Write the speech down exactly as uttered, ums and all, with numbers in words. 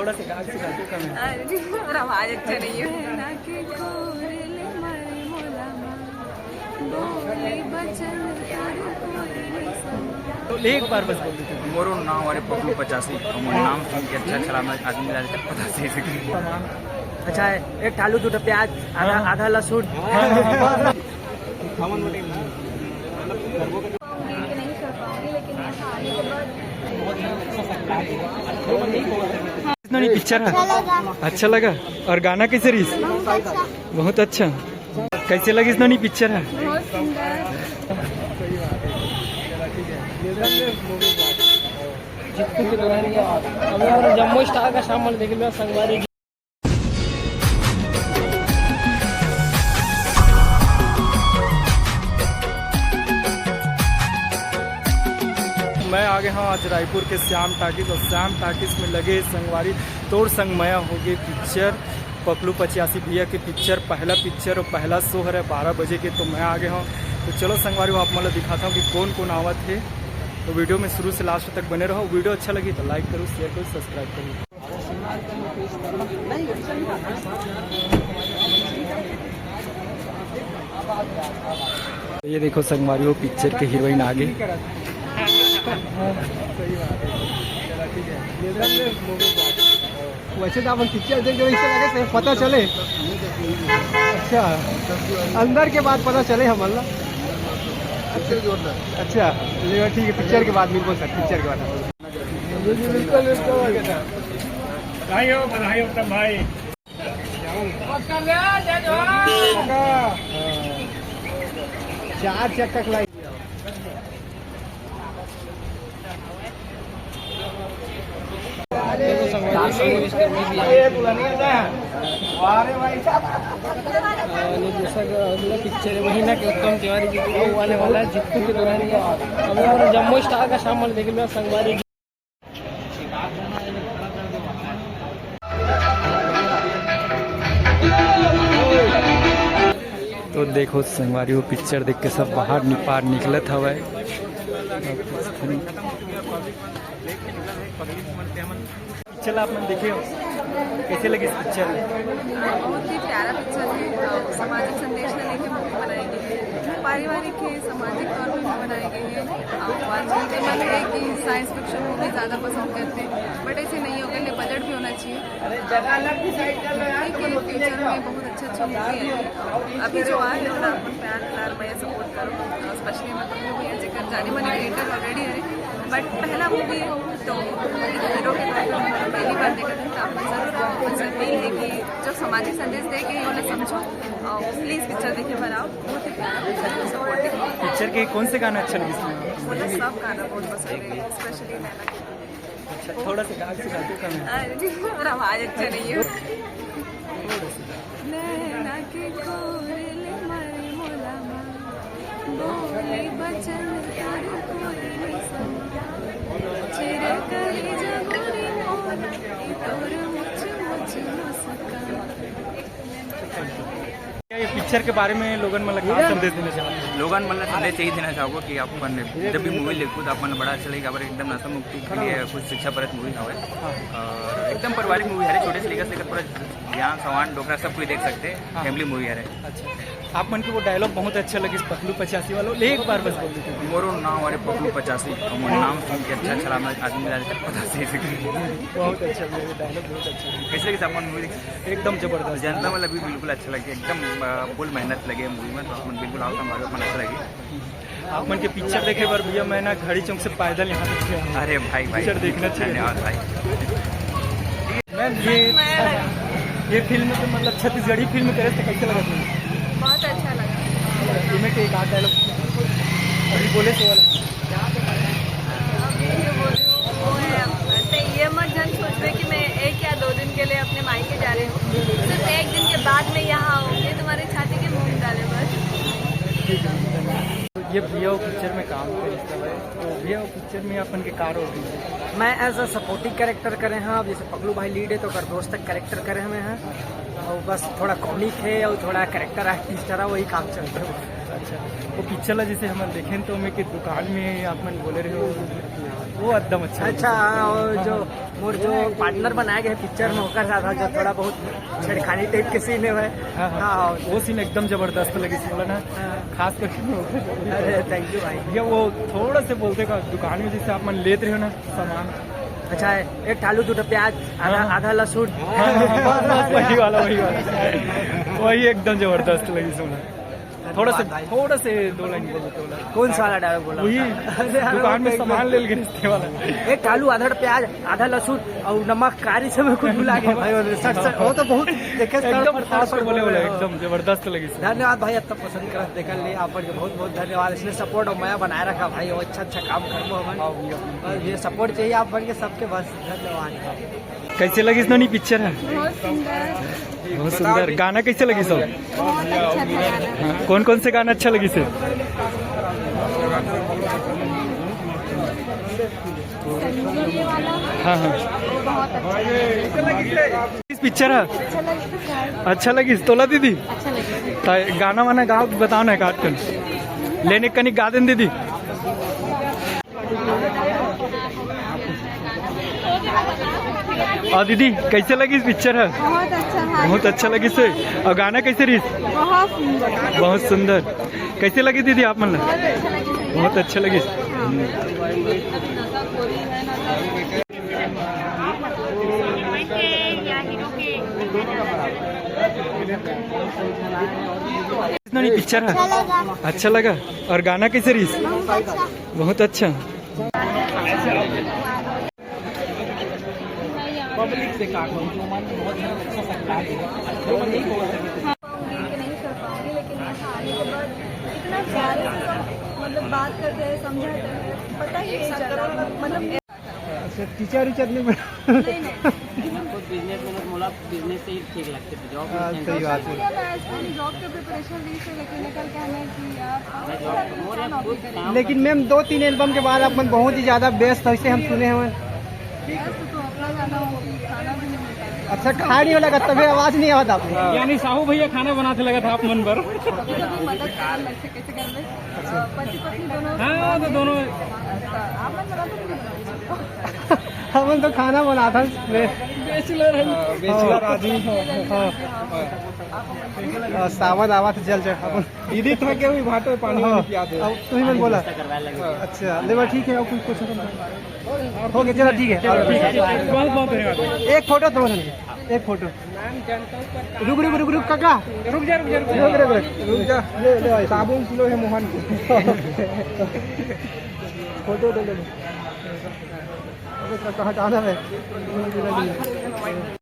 अरे, और आवाज अच्छा नहीं है ना कि कोरे ले मारे मोला माँ, बोले बचन तोर कोई नहीं सुन। तो एक बार बस बोल देते। मोरो नाम वाले पप्पू पचासी, और मोर नाम सुन के अच्छा अच्छा लगा, आदमी ला पता सही से। अच्छा है, एक आलू, दो प्याज, आधा, हाँ। आधा लहसुन। हाँ, हाँ, हाँ, हाँ। पाऊंगी कि नहीं कर पाऊंगी, लेकिन यहाँ आने के बाद नोनी पिक्चर है? अच्छा लगा। अच्छा लगा। और गाना कैसे रहिस? बहुत अच्छा। बहुत अच्छा। कैसे लगिस नोनी पिक्चर है? बहुत सुंदर। जितनी की दुल्हनिया, हमें और जम्मू स्टार का शाम देख लो संगवारी। मैं आ गया हूँ आज रायपुर के श्याम टाकीज, और श्याम टाकीज में लगे संगवारी तोर संग मया होगे पिक्चर, पकलू पचासी भैया के पिक्चर, पहला पिक्चर और पहला शो है बारह बजे के। तो मैं आ गया हूँ, तो चलो संगवारी, आप मतलब दिखाता हूँ कि कौन कौन आवत है। तो वीडियो में शुरू से लास्ट तक बने रहो। वीडियो अच्छा लगी तो लाइक करो, शेयर करो, सब्सक्राइब करो। ये देखो संगवारी, वो पिक्चर के हीरोइन आ गई। वैसे तो अपन पिक्चर देख के इसे लगे से पता चले। अच्छा, अंदर के बाद पता चले हमला। अच्छा, ले ठीक है, पिक्चर के बाद मिलबो सर, पिक्चर के बाद। बधाई हो, बधाई हो उत्तम भाई। चार चक्कर लाई। और जैसा कि अगला पिक्चर है, वही ना कि उत्तम तिवारी जी की, वो आने वाला है, जितनी की दुल्हनिया। अब जम्मू स्टार का शाम देख लो संगवारी। तो देखो संगवारी, वो पिक्चर देख के सब बाहर निपार निकलत हवय। पिक्चर आप मन देखे हो, कैसे लगिस पिक्चर? बहुत ही प्यारा पिक्चर है। अ, सामाजिक संदेश ला लेके मूवी बनाई गई है, पारिवारिक है, सामाजिक तौर पे भी बनाई गई है। अ, आजकल के मन है कि साइंस फिक्शन मूवी ज़्यादा पसंद करते हैं, बट ऐसे नहीं होगा, बजट भी होना चाहिए। फ्यूचर में बहुत अच्छे अच्छे मूवी है, अभी जो आ रहे हैं ना, अपन प्यार प्यार में सपोर्ट करो। स्पेशली मतलब मूवी है जेकर जाने माने क्रिएटर ऑलरेडी है, बट पहला मूवी है तो हीरो के तौर पे हमन पहली बार देखा था, तो आप जरूर आओ। बस अपील है कि जो सामाजिक संदेश दे के ये वाला समझो, प्लीज पिक्चर देखे बर आओ। बहुत ही प्यारा पिक्चर है, सपोर्ट देखो। पिक्चर के कौन से गाना अच्छा लगे इसमें? मुझे सब गाना बहुत पसंद है, स्पेशली नैना के। अच्छा, थोड़ा सा गा के सुनाते कम है। अरे जी, मेरा आवाज अच्छा नहीं है। नैना के कोरे ले मारे मोला माँ, बोली बचन तोर कोई नहीं सुन। चिरे कलेजा गोरी मोर, ई तोर मुछ मुछ मुस्कान। क्या ये पिक्चर के बारे में लोगन मन ला का संदेश देना चाहते हैं? लोगन मन ला संदेश यही देना चाहूँगा कि आप अपन जब भी मूवी देखो तो अपन बड़ा अच्छा लगेगा, पर एकदम नशा मुक्ति के लिए कुछ शिक्षा परक मूवी हवे। हाँ। और एकदम पारिवारिक मूवी है, छोटे से लेकर लेकर पूरा ज्ञान सवान डोकरा सब कोई देख सकते हैं। हाँ। फैमिली मूवी है। अच्छा, आप मन के वो डायलॉग बहुत अच्छा लगे, पकलू पचासी वाला, ले एक बार बस बोल देते। मोरो नाम वाले पकलू पचासी, मोर नाम सुन के अच्छा अच्छा लगा, आदमी ला पता सही से। बहुत अच्छा, मेरे डायलॉग बहुत अच्छा लगे। कैसे लगे आप मन मूवी देख? एकदम जबरदस्त। जनता वाला भी बिल्कुल अच्छा लगे, एकदम फुल मेहनत लगे मूवी में, तो आप मन बिल्कुल आओ, हमारे मन अच्छा लगे। आप मन के पिक्चर देखे बर भैया, मैं ना घड़ी चौक से पैदल यहाँ तक से आया हूँ। अरे भाई, भाई, पिक्चर देखना चाहिए। धन्यवाद भाई। मैम, ये, ये फिल्म तो मतलब छत्तीसगढ़ी फिल्म करे तो कैसे लगा तुम्हें? बहुत अच्छा लगा। इनमें के एक आध डायलॉग अभी बोले तो वाला। अभी जो बोल रही हूँ वो है, तो ये मत जान सोचबे कि मैं एक या दो दिन के लिए अपने मायके जा रही हूँ। सिर्फ एक दिन के बाद मैं यहाँ आऊँगी, तुम्हारे छाती के मूंग डाले बस। ये भैया वो पिक्चर में काम करता है, तो भैया वो पिक्चर में अपन के कार हो गई। मैं एज अ सपोर्टिंग कैरेक्टर करे हैं। अब जैसे पगलू भाई लीड है तो ओकर दोस्त तक कैरेक्टर करे हमें हैं, और बस थोड़ा कॉमिक है और थोड़ा कैरेक्टर आर्टिस्ट रहा, वही काम चलते हैं। वो पिक्चर ला जैसे हमन देखेन तो मैं कि दुकान में आप मन बोले रहे हो, वो एकदम अच्छा लगे। अच्छा, हाँ, और जो मोर जो पार्टनर बनाए गए पिक्चर में, ओकर साथ जो थोड़ा बहुत छेड़खानी टाइप के सीन है भाई। हाँ, हाँ। हाँ, वो सीन एकदम जबरदस्त लगिस मोला ना, हाँ। खास करके वो। अरे, thank you भाई। भैया, वो थोड़ा से बोलते का दुकान में जैसे आप मन लेत रहे हो ना सामान। अच्छा है, एक आलू, दो प्याज, आधा, हाँ। आधा लहसुन। हाँ, हाँ, हाँ, बस, बस, वही वाला, वही वाला। वही एकदम जबरदस्त लगिस मोला। थोड़ा से, धन्यवाद भाई। थोड़ा से दो लाइन बोल देते हो ना। कौन सा वाला डायलॉग बोला वही था? अरे यार, दुकान में वो सामान ले लेके रिश्ते वाला। एक आलू, आधा प्याज, आधा लहसुन और नमक, कारी से मैं कुछ भुला गया भाई। और सच, सच, वो तो बहुत देखे, एकदम तड़पड़, फास्ट तड़पड़ बोले बोले बोला, हो। एकदम जबरदस्त लगी सर। धन्यवाद भाई, अब तक पसंद करत देखल ले, आप मन के बहुत बहुत धन्यवाद। इसने सपोर्ट और मया बनाए रखा भाई, और अच्छा अच्छा काम करबो हमन। हाँ भैया। बस ये सपोर्ट चाहिए आप मन के सबके, बस धन्यवाद। कैसे लगिस नोनी पिक्चर है? बहुत सुंदर। बहुत सुंदर। गाना कैसे लगिस हो? बहुत अच्छा था गाना। हाँ, कौन कौन से गाना अच्छा लगिस है? संजीवनी वाला। हाँ, हाँ। बहुत अच्छा लगा। इस पिक्चर है? अच्छा लगा। अच्छा लगिस तोला दीदी? अच्छा लगा। त गाना वाना गाओ, बताओ ना एक आध कन। लेने कनी गा देन दीदी। और दीदी, कैसे लगिस पिक्चर है? बहुत अच्छा है। बहुत अच्छा लगिस है। और गाना कैसे रहिस? बहुत सुंदर। बहुत सुंदर। कैसे लगिस दीदी आप मन ला? बहुत अच्छा लगिस। बहुत अच्छा लगिस। हाँ। नहीं, पिक्चर है? अच्छा लगा। अच्छा लगा। और गाना कैसे रहिस? बहुत अच्छा। बहुत अच्छा। पब्लिक से का कहूँ, जो मन में बहुत अच्छा सकता है, वो नहीं बोल सकते। पाऊंगी कि नहीं कर पाऊंगी, लेकिन यहाँ आने के बाद इतना प्यारे से सब, मतलब, बात करते हैं, समझाते हैं, पता ही नहीं चला। मतलब, अच्छा, टीचर उचर नहीं बना। नहीं, नहीं। खुद बिजनेस में, मोला बिजनेस से ही ठीक लगते थे, जॉब में हाँ, नहीं। सही बात है। सोशल मीडिया में आजकल जॉब के प्रिपरेशन रही से लेके निकल के हमें कि यार, मैं जॉब, मोर खुद काम लेकिन मैम, दो तीन एल्बम के बाद आप मन बहुत ही ज्यादा व्यस्त हो, इसे हम सुने हैं। व्यस्त तो अपना गाना हो कि खाना भी नहीं मिलता है। अच्छा, खाए नहीं वाला का तभी आवाज नहीं आवत आप। यानी साहू भैया खाना बनाते लगा था आप मन पर। कभी कभी मदद करने लगते कैसे घर में, अ, पति पत्नी दोनों। हाँ, तो दोनों। अच्छा, आप मन बनाते नहीं? हमन तो खाना बनाथन। बैचलर है। बैचलर आदमी। हाँ। हाँ, सावन आवत जल जल। दीदी था क्या, भी भाटो पानी वानी पिया दे। अब तू ही मन बोला। अच्छा, ले बा, ठीक है, अब कुछ क्वेश्चन। हो गया, चलो, ठीक है। बहुत बहुत धन्यवाद। एक फोटो तो एक फोटो। रुक, रुक, रुक, रुक, काका। रुक जा, रुक जा, रुक जा। रुक, रुक, रुक। रुक जा। ले, ले भाई। साबुन किलो है मोहन। फोटो दे ले। अबे, काका, हटाना है।